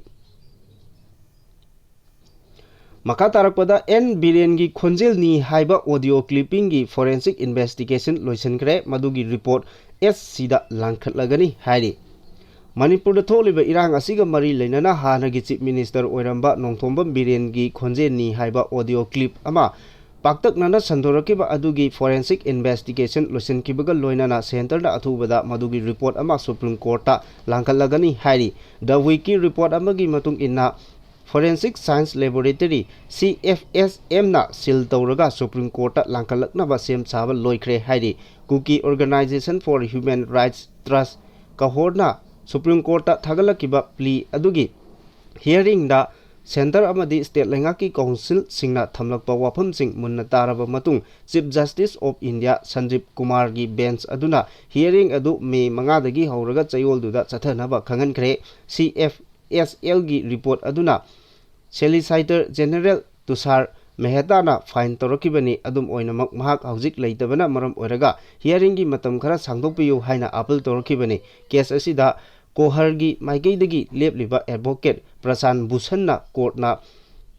ꯃꯈꯥ ꯇꯥꯔꯛꯄꯗ, ꯑꯦꯟ ꯕꯤꯔꯦꯟꯒꯤ ꯈꯣꯟꯖꯦꯜꯅꯤ ꯍꯥꯏꯕ audio clipping-ꯒꯤ forensic investigation ꯂꯣꯏꯁꯤꯟꯈ꯭ꯔꯦ꯫ ꯃꯗꯨꯒꯤ report S C-ꯗ ꯂꯥꯡꯈꯠꯂꯒꯅꯤ ꯍꯥꯏꯔꯤ꯫ ꯃꯅꯤꯄꯨꯔꯗ ꯊꯣꯛꯂꯤꯕ ꯏꯔꯥꯡ ꯑꯁꯤꯒ ꯃꯔꯤ ꯂꯩꯅꯅ ꯍꯥꯟꯅꯒꯤ Chief Minister ꯑꯣꯏꯔꯝꯕ ꯅꯣꯡꯊꯣꯝꯕꯝ ꯕꯤꯔꯦꯟꯒꯤ ꯈꯣꯟꯖꯦꯜꯅꯤ ꯍꯥꯏꯕ audio clip ꯑꯃ ꯄꯥꯛꯇꯛꯅꯅ ꯁꯟꯗꯣꯔꯛꯈꯤꯕ ꯑꯗꯨꯒꯤ forensic investigation ꯂꯣꯏꯁꯤꯟꯈꯤꯕꯒ ꯂꯣꯏꯅꯅ centre-ꯗ ꯑꯊꯨꯕꯗ ꯃꯗꯨꯒꯤ report ꯑꯃ Supreme Court-ꯇ ꯂꯥꯡꯈꯠꯂꯒꯅꯤ ꯍꯥꯏꯔꯤ꯫ The Week-ꯀꯤ report ꯑꯃꯒꯤ ꯃꯇꯨꯡ ꯏꯟꯅ, Forensic Science Laboratory, C F S M-ꯅ seal ꯇꯧꯔꯒ Supreme Court-ꯇ ꯂꯥꯡꯈꯠꯂꯛꯅꯕ ꯁꯦꯝ ꯁꯥꯕ ꯂꯣꯏꯈ꯭ꯔꯦ ꯍꯥꯏꯔꯤ꯫ Kuki Organization for Human Rights Trust, ꯀꯍꯣꯔꯅ Supreme Court-ꯇ ꯊꯥꯒꯠꯂꯛꯈꯤꯕ plea ꯑꯗꯨꯒꯤ hearing-ꯗ centre ꯑꯃꯗꯤ state ꯂꯩꯉꯥꯛꯀꯤ council-ꯁꯤꯡꯅ ꯊꯝꯂꯛꯄ ꯋꯥꯐꯝꯁꯤꯡ ꯃꯨꯟꯅ ꯇꯥꯔꯕ ꯃꯇꯨꯡ, Chief Justice of India ꯁꯟꯖꯤꯕ ꯀꯨꯃꯥꯔꯒꯤ bench ꯑꯗꯨꯅ hearing ꯑꯗꯨ May ꯃꯉꯥꯗꯒꯤ ꯍꯧꯔꯒ ꯆꯌꯣꯜꯗꯨꯗ ꯆꯠꯊꯅꯕ ꯈꯪꯍꯟꯈ꯭ꯔꯦ꯫ C F S L-ꯒꯤ report ꯑꯗꯨꯅ Solicitor General ꯇꯨꯁꯥꯔ ꯃꯦꯍꯇꯥꯅ fine ꯇꯧꯔꯛꯈꯤꯕꯅꯤ꯫ ꯑꯗꯨꯝ ꯑꯣꯏꯅꯃꯛ, ꯃꯍꯥꯛ ꯍꯧꯖꯤꯛ ꯂꯩꯇꯕꯅ ꯃꯔꯝ ꯑꯣꯏꯔꯒ hearing-ꯒꯤ ꯃꯇꯝ ꯈꯔ ꯁꯥꯡꯗꯣꯛꯄꯤꯌꯨ ꯍꯥꯏꯅ appeal ꯇꯧꯔꯛꯈꯤꯕꯅꯤ꯫ Case ꯑꯁꯤꯗ ꯀꯣꯍꯔꯒꯤ ꯃꯥꯏꯀꯩꯗꯒꯤ ꯂꯦꯞꯂꯤꯕ advocate ꯄ꯭ꯔꯁꯥꯟ ꯚꯨꯁꯟꯅ court-ꯅ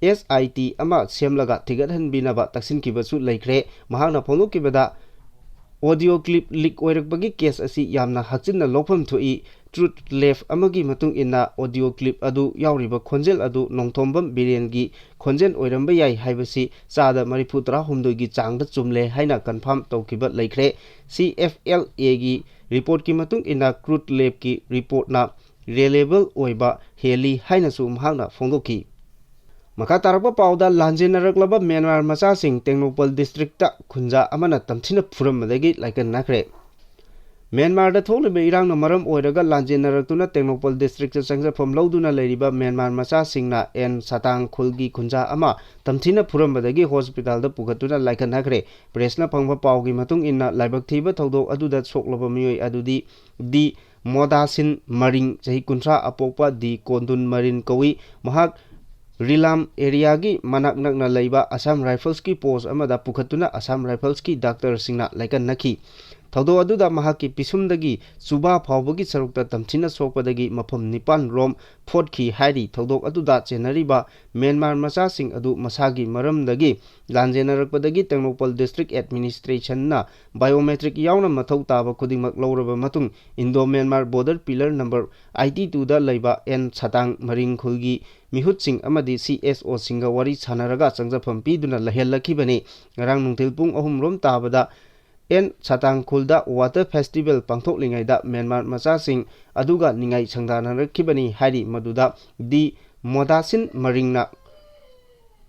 S I T ꯑꯃ ꯁꯦꯝꯂꯒ ꯊꯤꯒꯠꯍꯟꯕꯤꯅꯕ ꯇꯛꯁꯤꯟꯈꯤꯕꯁꯨ ꯂꯩꯈ꯭ꯔꯦ꯫ ꯃꯍꯥꯛꯅ ꯐꯣꯡꯗꯣꯛꯈꯤꯕꯗ, audio clip leak ꯑꯣꯏꯔꯛꯄꯒꯤ case ꯑꯁꯤ ꯌꯥꯝꯅ ꯍꯛꯆꯤꯟꯅ ꯂꯧꯐꯝ ꯊꯣꯛꯏ꯫ Truth Lab ꯑꯃꯒꯤ ꯃꯇꯨꯡ ꯏꯟꯅ, audio clip ꯑꯗꯨ ꯌꯥꯎꯔꯤꯕ ꯈꯣꯟꯖꯦꯜ ꯑꯗꯨ ꯅꯣꯡꯊꯣꯝꯕꯝ ꯕꯤꯔꯦꯟꯒꯤ ꯈꯣꯟꯖꯦꯜ ꯑꯣꯏꯔꯝꯕ ꯌꯥꯏ ꯍꯥꯏꯕꯁꯤ ꯆꯥꯗ ꯃꯔꯤꯐꯨ ꯇꯔꯥꯍꯨꯝꯗꯣꯏꯒꯤ ꯆꯥꯡꯗ ꯆꯨꯝꯂꯦ ꯍꯥꯏꯅ confirm ꯇꯧꯈꯤꯕ ꯂꯩꯈ꯭ꯔꯦ꯫ C F L A-ꯒꯤ report-ꯀꯤ ꯃꯇꯨꯡ ꯏꯟꯅ, Truth Lab-ꯀꯤ report-ꯅ reliable ꯑꯣꯏꯕ ꯍꯦꯜꯂꯤ ꯍꯥꯏꯅꯁꯨ ꯃꯍꯥꯛꯅ ꯐꯣꯡꯗꯣꯛꯈꯤ꯫ ꯃꯈꯥ ꯇꯥꯔꯛꯄ ꯄꯥꯎꯗ, ꯂꯥꯟꯖꯦꯟꯅꯔꯛꯂꯕ ꯃ꯭ꯌꯥꯟꯃꯥꯔ ꯃꯆꯥꯁꯤꯡ ꯇꯦꯡꯅꯧꯄꯜ district-ꯇ ꯈꯨꯟꯖꯥ ꯑꯃꯅ ꯇꯝꯊꯤꯅ ꯐꯨꯔꯝꯕꯗꯒꯤ ꯂꯥꯏꯀꯠꯅꯈ꯭ꯔꯦ꯫ ꯃ꯭ꯌꯥꯟꯃꯥꯔꯗ ꯊꯣꯛꯂꯤꯕ ꯏꯔꯥꯡꯅ ꯃꯔꯝ ꯑꯣꯏꯔꯒ ꯂꯥꯟꯖꯦꯟꯅꯔꯛꯇꯨꯅ ꯇꯦꯡꯅꯧꯄꯜ ꯗꯤꯁꯇ꯭ꯔꯤꯛꯇ ꯆꯪꯖꯐꯝ ꯂꯧꯗꯨꯅ ꯂꯩꯔꯤꯕ ꯃ꯭ꯌꯥꯟꯃꯥꯔ ꯃꯆꯥꯁꯤꯡꯅ ꯑꯦꯟ ꯁꯇꯥꯡ ꯈꯨꯜꯒꯤ ꯈꯨꯟꯖꯥ ꯑꯃ ꯇꯝꯊꯤꯅ ꯐꯨꯔꯝꯕꯗꯒꯤ ꯍꯣꯁꯄꯤꯇꯥꯜꯗ ꯄꯨꯈꯠꯇꯨꯅ ꯂꯥꯏꯀꯠꯅꯈ꯭ꯔꯦ꯫ ꯄ꯭ꯔꯦꯁꯅ ꯐꯪꯕ ꯄꯥꯎꯒꯤ ꯃꯇꯨꯡ ꯏꯟꯅ, ꯂꯥꯏꯕꯛ ꯊꯤꯕ ꯊꯧꯗꯣꯛ ꯑꯗꯨꯗ ꯁꯣꯛꯂꯕ ꯃꯤꯑꯣꯏ ꯑꯗꯨꯗꯤ ꯗꯤ ꯃꯣꯗꯥꯁꯤꯟ ꯃꯔꯤꯡ, ꯆꯍꯤ ꯀꯨꯟꯊ꯭ꯔꯥ, ꯑꯄꯣꯛꯄ ꯗꯤ ꯀꯣꯟꯗꯨꯟ ꯃꯔꯤꯟ ꯀꯧꯏ꯫ ꯃꯍꯥꯛ ꯔꯤꯂꯥꯝ ꯑꯦꯔꯤꯌꯥꯒꯤ ꯃꯅꯥꯛ ꯅꯛꯅ ꯂꯩꯕ ꯑꯁꯥꯝ ꯔꯥꯏꯐꯜꯁꯀꯤ ꯄꯣꯁ ꯑꯃꯗ ꯄꯨꯈꯠꯇꯨꯅ ꯑꯁꯥꯝ ꯔꯥꯏꯐꯜꯁꯀꯤ ꯗꯥꯛꯇꯔꯁꯤꯡꯅ ꯂꯥꯏꯀꯠꯅꯈꯤ꯫ ꯊꯧꯗꯣꯛ ꯑꯗꯨꯗ ꯃꯍꯥꯛꯀꯤ ꯄꯤꯁꯨꯝꯗꯒꯤ ꯆꯨꯕꯥ ꯐꯥꯎꯕꯒꯤ ꯁꯔꯨꯛꯇ ꯇꯝꯊꯤꯅ ꯁꯣꯛꯄꯗꯒꯤ ꯃꯐꯝ ꯅꯤꯄꯥꯟ ꯔꯣꯝ ꯐꯣꯠꯈꯤ ꯍꯥꯏꯔꯤ꯫ ꯊꯧꯗꯣꯛ ꯑꯗꯨꯗ ꯆꯦꯟꯅꯔꯤꯕ ꯃ꯭ꯌꯥꯟꯃꯥꯔ ꯃꯆꯥꯁꯤꯡ ꯑꯗꯨ ꯃꯁꯥꯒꯤ ꯃꯔꯝꯗꯒꯤ ꯂꯥꯟꯖꯦꯟꯅꯔꯛꯄꯗꯒꯤ ꯇꯦꯡꯅꯧꯄꯜ ꯗꯤꯁꯇ꯭ꯔꯤꯛ ꯑꯦꯗꯃꯤꯅꯤꯁꯇ꯭ꯔꯦꯁꯟꯅ ꯕꯥꯏꯑꯣꯃꯦꯇ꯭ꯔꯤꯛ ꯌꯥꯎꯅ ꯃꯊꯧ ꯇꯥꯕ ꯈꯨꯗꯤꯡꯃꯛ ꯂꯧꯔꯕ ꯃꯇꯨꯡ, Indo Myanmar border pillar number eighty ꯇꯨꯗ ꯂꯩꯕ ꯑꯦꯟ ꯁꯇꯥꯡ ꯃꯔꯤꯡ ꯈꯨꯜꯒꯤ ꯃꯤꯍꯨꯠꯁꯤꯡ ꯑꯃꯗꯤ ꯁꯤ ꯑꯦꯁ ꯑꯣꯁꯤꯡꯒ ꯋꯥꯔꯤ ꯁꯥꯟꯅꯔꯒ ꯆꯪꯖꯐꯝ ꯄꯤꯗꯨꯅ ꯂꯩꯍꯜꯂꯛꯈꯤꯕꯅꯤ꯫ ꯉꯔꯥꯡ ꯅꯨꯡꯊꯤꯜ ꯄꯨꯡ ꯑꯍꯨꯝ ꯔꯣꯝ ꯇꯥꯕꯗ ꯑꯦꯟ ꯁꯇꯥꯡ ꯈꯨꯜꯗ ꯋꯥꯇꯔ ꯐꯦꯁꯇꯤꯚꯦꯜ ꯄꯥꯡꯊꯣꯛꯂꯤꯉꯩꯗ ꯃ꯭ꯌꯥꯟꯃꯥꯔ ꯃꯆꯥꯁꯤꯡ ꯑꯗꯨꯒ ꯅꯤꯡꯉꯥꯏ ꯁꯪꯗꯥꯅꯔꯛꯈꯤꯕꯅꯤ ꯍꯥꯏꯔꯤ꯫ ꯃꯗꯨꯗ ꯗꯤ ꯃꯣꯗꯥꯁꯤꯟ ꯃꯔꯤꯡꯅ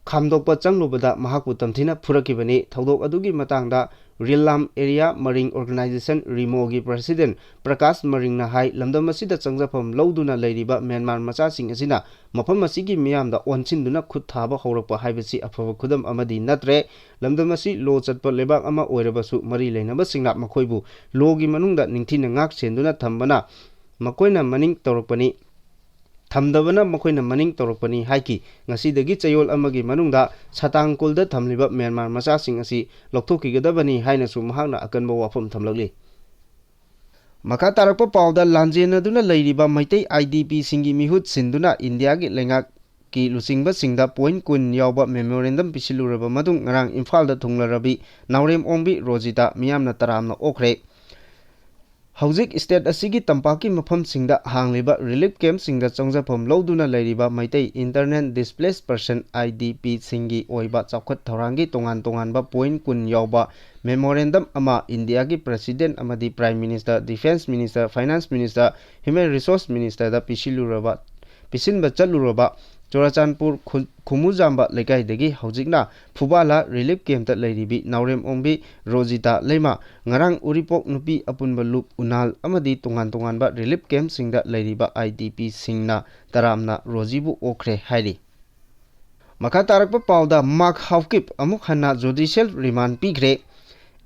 ꯈꯥꯝꯗꯣꯛꯄ ꯆꯪꯂꯨꯕꯗ ꯃꯍꯥꯛꯄꯨ ꯇꯝꯊꯤꯅ ꯐꯨꯔꯛꯈꯤꯕꯅꯤ꯫ ꯊꯧꯗꯣꯛ ꯑꯗꯨꯒꯤ ꯃꯇꯥꯡꯗ ꯔꯤꯂꯥꯝ ꯑꯦꯔꯤꯌꯥ ꯃꯔꯤꯡ ꯑꯣꯔꯒꯅꯥꯏꯖꯦꯁꯟ, ꯔꯤꯃꯣꯒꯤ ꯄ꯭ꯔꯁꯤꯗꯦꯟ ꯄ꯭ꯔꯀꯥꯁ ꯃꯔꯤꯡꯅ ꯍꯥꯏ, ꯂꯝꯗꯝ ꯑꯁꯤꯗ ꯆꯪꯖꯐꯝ ꯂꯧꯗꯨꯅ ꯂꯩꯔꯤꯕ ꯃ꯭ꯌꯥꯟꯃꯥꯔ ꯃꯆꯥꯁꯤꯡ ꯑꯁꯤꯅ ꯃꯐꯝ ꯑꯁꯤꯒꯤ ꯃꯤꯌꯥꯝꯗ ꯑꯣꯟꯁꯤꯟꯗꯨꯅ ꯈꯨꯠ ꯊꯥꯕ ꯍꯧꯔꯛꯄ ꯍꯥꯏꯕꯁꯤ ꯑꯐꯕ ꯈꯨꯗꯝ ꯑꯃꯗꯤ ꯅꯠꯇ꯭ꯔꯦ꯫ ꯂꯝꯗꯝ ꯑꯁꯤ ꯂꯣ ꯆꯠꯄ ꯂꯩꯕꯥꯛ ꯑꯃ ꯑꯣꯏꯔꯕꯁꯨ, ꯃꯔꯤ ꯂꯩꯅꯕꯁꯤꯡꯅ ꯃꯈꯣꯏꯕꯨ ꯂꯣꯒꯤ ꯃꯅꯨꯡꯗ ꯅꯤꯡꯊꯤꯅ ꯉꯥꯛ ꯁꯦꯟꯗꯨꯅ ꯊꯝꯕꯅ ꯃꯈꯣꯏꯅ ꯃꯅꯤꯡ ꯇꯧꯔꯛꯄꯅꯤ, ꯊꯝꯗꯕꯅ ꯃꯈꯣꯏꯅ ꯃꯅꯤꯡ ꯇꯧꯔꯛꯄꯅꯤ ꯍꯥꯏꯈꯤ꯫ ꯉꯁꯤꯗꯒꯤ ꯆꯌꯣꯜ ꯑꯃꯒꯤ ꯃꯅꯨꯡꯗ ꯁꯇꯥꯡ ꯀꯨꯜꯗ ꯊꯝꯂꯤꯕ ꯃ꯭ꯌꯥꯟꯃꯥꯔ ꯃꯆꯥꯁꯤꯡ ꯑꯁꯤ ꯂꯧꯊꯣꯛꯈꯤꯒꯗꯕꯅꯤ ꯍꯥꯏꯅꯁꯨ ꯃꯍꯥꯛꯅ ꯑꯀꯟꯕ ꯋꯥꯐꯝ ꯊꯝꯂꯛꯂꯤ꯫ ꯃꯈꯥ ꯇꯥꯔꯛꯄ ꯄꯥꯎꯗ, ꯂꯥꯟꯖꯦꯟꯅꯗꯨꯅ ꯂꯩꯔꯤꯕ ꯃꯩꯇꯩ ꯑꯥꯏ ꯗꯤ ꯄꯤꯁꯤꯡꯒꯤ ꯃꯤꯍꯨꯠ ꯁꯤꯟꯗꯨꯅ ꯏꯟꯗꯤꯌꯥꯒꯤ ꯂꯩꯉꯥꯛꯀꯤ ꯂꯨꯆꯤꯡꯕꯁꯤꯡꯗ ꯄꯣꯏꯟ ꯀꯨꯟ ꯌꯥꯎꯕ ꯃꯦꯃꯣꯔꯦꯟꯗꯝ ꯄꯤꯁꯤꯜꯂꯨꯔꯕ ꯃꯇꯨꯡ, ꯉꯔꯥꯡ ꯏꯝꯐꯥꯜꯗ ꯊꯨꯡꯂꯔꯕꯤ ꯅꯥꯎꯔꯦꯝ ꯑꯣꯡꯕꯤ ꯔꯣꯖꯤꯇꯥ ꯃꯤꯌꯥꯝꯅ ꯇꯔꯥꯝꯅ ꯑꯣꯛꯈ꯭ꯔꯦ꯫ ꯍꯧꯖꯤꯛ ꯁ꯭ꯇꯦꯠ ꯑꯁꯤꯒꯤ ꯇꯝꯄꯥꯛꯀꯤ ꯃꯐꯝꯁꯤꯡꯗ ꯍꯥꯡꯂꯤꯕ ꯔꯤꯂꯤꯐ ꯀꯦꯝꯞꯁꯤꯡꯗ ꯆꯪꯖꯐꯝ ꯂꯧꯗꯨꯅ ꯂꯩꯔꯤꯕ Meitei internal displaced person, I D ꯄꯤꯁꯤꯡꯒꯤ ꯑꯣꯏꯕ ꯆꯥꯎꯈꯠ ꯊꯧꯔꯥꯡꯒꯤ ꯇꯣꯉꯥꯟ ꯇꯣꯉꯥꯟꯕ ꯄꯣꯏꯟ ꯀꯨꯟ ꯌꯥꯎꯕ ꯃꯦꯃꯣꯔꯦꯟꯗꯝ ꯑꯃ ꯏꯟꯗꯤꯌꯥꯒꯤ ꯄ꯭ꯔꯁꯤꯗꯦꯟ ꯑꯃꯗꯤ prime minister, defence minister, finance minister, human resource ꯃꯤꯅꯤꯁꯇꯔꯗ ꯄꯤꯁꯤꯜꯂꯨꯔꯕ, ꯄꯤꯁꯤꯟꯕ ꯆꯠꯂꯨꯔꯕ ꯆꯨꯔꯥꯆꯥꯟꯄꯨꯔ ꯈꯨ-, ꯈꯨꯃꯨꯖꯥꯝꯕ ꯂꯩꯀꯥꯏꯗꯒꯤ ꯍꯧꯖꯤꯛꯅ ꯐꯨꯕꯥꯂꯥ ꯔꯤꯂꯤꯐ ꯀꯦꯝꯞꯇ ꯂꯩꯔꯤꯕꯤ ꯅꯥꯎꯔꯦꯝ ꯑꯣꯡꯕꯤ ꯔꯣꯖꯤꯇꯥ ꯂꯩꯃ ꯉꯔꯥꯡ ꯎꯔꯤꯄꯣꯛ ꯅꯨꯄꯤ ꯑꯄꯨꯟꯕ ꯂꯨꯞ ꯎꯅꯥꯜ ꯑꯃꯗꯤ ꯇꯣꯉꯥꯟ ꯇꯣꯉꯥꯟꯕ ꯔꯤꯂꯤꯐ ꯀꯦꯝꯞꯁꯤꯡꯗ ꯂꯩꯔꯤꯕ ꯑꯥꯏ ꯗꯤ ꯄꯤꯁꯤꯡꯅ ꯇꯔꯥꯝꯅ ꯔꯣꯖꯤꯕꯨ ꯑꯣꯛꯈ꯭ꯔꯦ ꯍꯥꯏꯔꯤ꯫ ꯃꯈꯥ ꯇꯥꯔꯛꯄ ꯄꯥꯎꯗ ꯃꯥꯔꯛ ꯍꯥꯎꯀꯤꯞ ꯑꯃꯨꯛ ꯍꯟꯅ ꯖꯨꯗꯤꯁꯤꯌꯦꯜ ꯔꯤꯃꯥꯟ ꯄꯤꯈ꯭ꯔꯦ꯫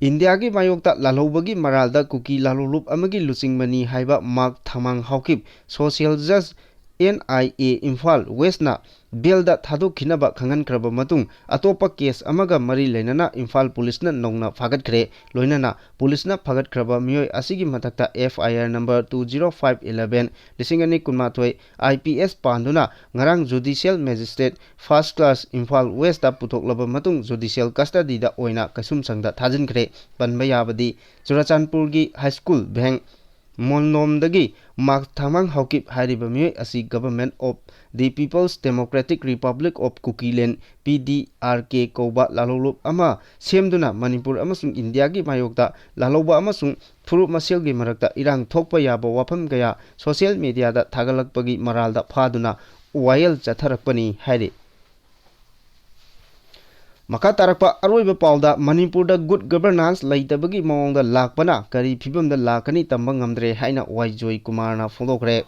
ꯏꯟꯗꯤꯌꯥꯒꯤ ꯃꯥꯌꯣꯛꯇ ꯂꯥꯜꯍꯧꯕꯒꯤ ꯃꯔꯥꯜꯗ ꯀꯨꯀꯤ ꯂꯥꯜꯍꯧꯂꯨꯞ ꯑꯃꯒꯤ ꯂꯨꯆꯤꯡꯕꯅꯤ ꯍꯥꯏꯕ ꯃꯥꯔꯛ ꯊꯃꯥꯡ ꯍꯥꯎꯀꯤꯞ ꯁꯣꯁꯤꯌꯦꯜ ꯖꯁ ꯑꯦꯟ ꯑꯥꯏ ꯑꯦ ꯏꯝꯐꯥꯜ ꯋꯦꯁꯅ ꯕꯦꯜꯗ ꯊꯥꯗꯣꯛꯈꯤꯅꯕ ꯈꯪꯍꯟꯈ꯭ꯔꯕ ꯃꯇꯨꯡ ꯑꯇꯣꯞꯄ ꯀꯦꯁ ꯑꯃꯒ ꯃꯔꯤ ꯂꯩꯅꯅ ꯏꯝꯐꯥꯜ ꯄꯨꯂꯤꯁꯅ ꯅꯧꯅ ꯐꯥꯒꯠꯈ꯭ꯔꯦ꯫ ꯂꯣꯏꯅꯅ ꯄꯨꯂꯤꯁꯅ ꯐꯥꯒꯠꯈ꯭ꯔꯕ ꯃꯤꯑꯣꯏ ꯑꯁꯤꯒꯤ ꯃꯊꯛꯇ F I R number two zero five eleven, ꯂꯤꯁꯤꯡ ꯑꯅꯤ ꯀꯨꯟꯃꯥꯊꯣꯏ, ꯑꯥꯏ ꯄꯤ ꯑꯦꯁ ꯄꯥꯟꯗꯨꯅ ꯉꯔꯥꯡ judicial magistrate first class Imphal west ꯄꯨꯊꯣꯛꯂꯕ ꯃꯇꯨꯡ ꯖꯨꯗꯤꯁꯤꯌꯦꯜ ꯀꯁꯇꯗꯤꯗ ꯑꯣꯏꯅ ꯀꯩꯁꯨꯝꯁꯪꯗ ꯊꯥꯖꯤꯟꯈ꯭ꯔꯦ꯫ ꯄꯟꯕ ꯌꯥꯕꯗꯤ ꯆꯨꯔꯥꯆꯥꯟꯄꯨꯔꯒꯤ ꯍꯥꯏ ꯁ꯭ꯀꯨꯜ ꯚꯦꯡ ꯃꯣꯜꯅꯣꯝꯗꯒꯤ ꯃꯥꯔꯛ ꯊꯥꯃꯥꯡ ꯍꯥꯎꯀꯤꯞ ꯍꯥꯏꯔꯤꯕ ꯃꯤꯑꯣꯏ ꯑꯁꯤ Government of the People's Democratic Republic of Kukiland, P D R K, ꯀꯧꯕ ꯂꯥꯜꯍꯧꯂꯨꯞ ꯑꯃ ꯁꯦꯝꯗꯨꯅ ꯃꯅꯤꯄꯨꯔ ꯑꯃꯁꯨꯡ ꯏꯟꯗꯤꯌꯥꯒꯤ ꯃꯥꯌꯣꯛꯇ ꯂꯥꯜꯍꯧꯕ ꯑꯃꯁꯨꯡ ꯐꯨꯔꯨꯞ ꯃꯁꯦꯜꯒꯤ ꯃꯔꯛꯇ ꯏꯔꯥꯡ ꯊꯣꯛꯄ ꯌꯥꯕ ꯋꯥꯐꯝ ꯀꯌꯥ ꯁꯣꯁꯤꯌꯦꯜ ꯃꯦꯗꯤꯌꯥꯗ ꯊꯥꯒꯠꯂꯛꯄꯒꯤ ꯃꯔꯥꯜꯗ ꯐꯥꯗꯨꯅ ꯋꯥꯌꯦꯜ ꯆꯠꯊꯔꯛꯄꯅꯤ ꯍꯥꯏꯔꯤ꯫ ꯃꯈꯥ ꯇꯥꯔꯛꯄ ꯑꯔꯣꯏꯕ ꯄꯥꯎꯗ, ꯃꯅꯤꯄꯨꯔꯗ ꯒꯨꯗ ꯒꯕꯔꯅꯥꯟꯁ ꯂꯩꯇꯕꯒꯤ ꯃꯑꯣꯡꯗ ꯂꯥꯛꯄꯅ ꯀꯔꯤ ꯐꯤꯕꯝꯗ ꯂꯥꯛꯀꯅꯤ ꯇꯝꯕ ꯉꯝꯗ꯭ꯔꯦ ꯍꯥꯏꯅ ꯋꯥꯏ ꯖꯣꯏꯀꯨꯃꯥꯔꯅ ꯐꯣꯡꯗꯣꯛꯈ꯭ꯔꯦ꯫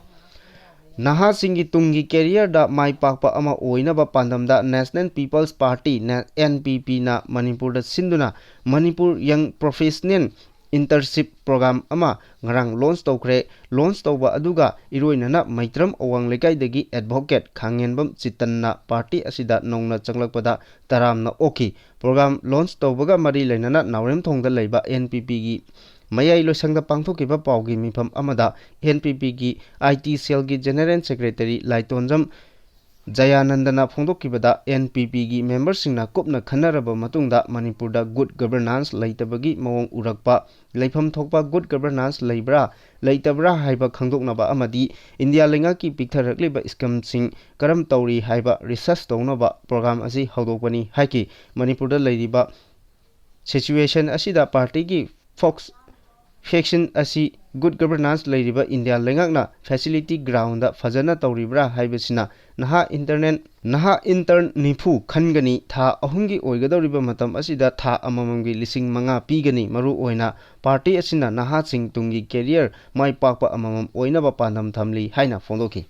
ꯅꯍꯥꯁꯤꯡꯒꯤ ꯇꯨꯡꯒꯤ ꯀꯦꯔꯤꯌꯔꯗ ꯃꯥꯏ ꯄꯥꯛꯄ ꯑꯃ ꯑꯣꯏꯅꯕ ꯄꯥꯟꯗꯝꯗ National People's Party, ꯅ-, N P P ꯅ ꯃꯅꯤꯄꯨꯔꯗ ꯁꯤꯟꯗꯨꯅ ꯃꯅꯤꯄꯨꯔ ꯌꯪ ꯄ꯭ꯔꯣꯐꯦꯁꯅꯦꯜ ꯏꯟꯇꯔꯟꯁꯤꯞ ꯄ꯭ꯔꯣꯒ꯭ꯔꯥꯝ ꯑꯃ ꯉꯔꯥꯡ ꯂꯣꯟꯆ ꯇꯧꯈ꯭ꯔꯦ꯫ ꯂꯣꯟꯆ ꯇꯧꯕ ꯑꯗꯨꯒ ꯏꯔꯣꯏꯅꯅ ꯃꯩꯇ꯭ꯔꯝ ꯑꯋꯥꯡ ꯂꯩꯀꯥꯏꯗꯒꯤ ꯑꯦꯗꯚꯣꯀꯦꯠ ꯈꯥꯡꯉꯦꯟꯕꯝ ꯆꯤꯇꯟꯅ ꯄꯥꯔꯇꯤ ꯑꯁꯤꯗ ꯅꯧꯅ ꯆꯪꯂꯛꯄꯗ ꯇꯔꯥꯝꯅ ꯑꯣꯛꯈꯤ꯫ ꯄ꯭ꯔꯣꯒ꯭ꯔꯥꯝ ꯂꯣꯟꯆ ꯇꯧꯕꯒ ꯃꯔꯤ ꯂꯩꯅꯅ ꯅꯥꯎꯔꯦꯝꯊꯣꯡꯗ ꯂꯩꯕ N P P ꯒꯤ ꯃꯌꯥꯏ ꯂꯣꯏꯁꯪꯗ ꯄꯥꯡꯊꯣꯛꯈꯤꯕ ꯄꯥꯎꯒꯤ ꯃꯤꯐꯝ ꯑꯃꯗ N P P ꯒꯤ I T cell ꯒꯤ General Secretary ꯂꯥꯏꯇꯣꯟꯖꯝ ꯖꯌꯥꯅꯟꯗꯅ ꯐꯣꯡꯗꯣꯛꯈꯤꯕꯗ, N P P ꯒꯤ ꯃꯦꯝꯕꯔꯁꯤꯡꯅ ꯀꯨꯞꯅ ꯈꯟꯅꯔꯕ ꯃꯇꯨꯡꯗ ꯃꯅꯤꯄꯨꯔꯗ ꯒꯨꯗ ꯒꯕꯔꯅꯥꯟꯁ ꯂꯩꯇꯕꯒꯤ ꯃꯑꯣꯡ ꯎꯔꯛꯄ, ꯂꯩꯐꯝ ꯊꯣꯛꯄ ꯒꯨꯗ ꯒꯕꯔꯅꯥꯟꯁ ꯂꯩꯕ꯭ꯔꯥ ꯂꯩꯇꯕ꯭ꯔꯥ ꯍꯥꯏꯕ ꯈꯪꯗꯣꯛꯅꯕ ꯑꯃꯗꯤ ꯏꯟꯗꯤꯌꯥ ꯂꯩꯉꯥꯛꯀꯤ ꯄꯤꯛꯊꯔꯛꯂꯤꯕ ꯁ꯭ꯀꯤꯝꯁꯤꯡ ꯀꯔꯝ ꯇꯧꯔꯤ ꯍꯥꯏꯕ ꯔꯤꯁꯔꯁ ꯇꯧꯅꯕ ꯄ꯭ꯔꯣꯒ꯭ꯔꯥꯝ ꯑꯁꯤ ꯍꯧꯗꯣꯛꯄꯅꯤ ꯍꯥꯏꯈꯤ꯫ ꯃꯅꯤꯄꯨꯔꯗ ꯂꯩꯔꯤꯕ ꯁꯤꯆꯨꯋꯦꯁꯟ ꯑꯁꯤꯗ ꯄꯥꯔꯇꯤꯒꯤ ꯐꯣꯛꯁ-, faction ꯑꯁꯤ good governance ꯂꯩꯔꯤꯕ ꯏꯟꯗꯤꯌꯥ ꯂꯩꯉꯥꯛꯅ facility ground ꯐꯖꯅ ꯇꯧꯔꯤꯕ꯭ꯔꯥ ꯍꯥꯏꯕꯁꯤꯅ ꯅꯍꯥ intern ꯅꯍꯥ intern ꯅꯤꯐꯨ ꯈꯟꯒꯅꯤ꯫ ꯊꯥ ꯑꯍꯨꯝꯒꯤ ꯑꯣꯏꯒꯗꯧꯔꯤꯕ ꯃꯇꯝ ꯑꯁꯤꯗ ꯊꯥ ꯑꯃꯃꯝꯒꯤ ꯂꯤꯁꯤꯡ ꯃꯉꯥ ꯄꯤꯒꯅꯤ꯫ ꯃꯔꯨꯑꯣꯏꯅ party ꯑꯁꯤꯅ ꯅꯍꯥꯁꯤꯡ ꯇꯨꯡꯒꯤ career ꯃꯥꯏ ꯄꯥꯛꯄ ꯑꯃꯃꯝ ꯑꯣꯏꯅꯕ ꯄꯥꯟꯗꯝ ꯊꯝꯂꯤ ꯍꯥꯏꯅ ꯐꯣꯡꯗꯣꯛꯈꯤ꯫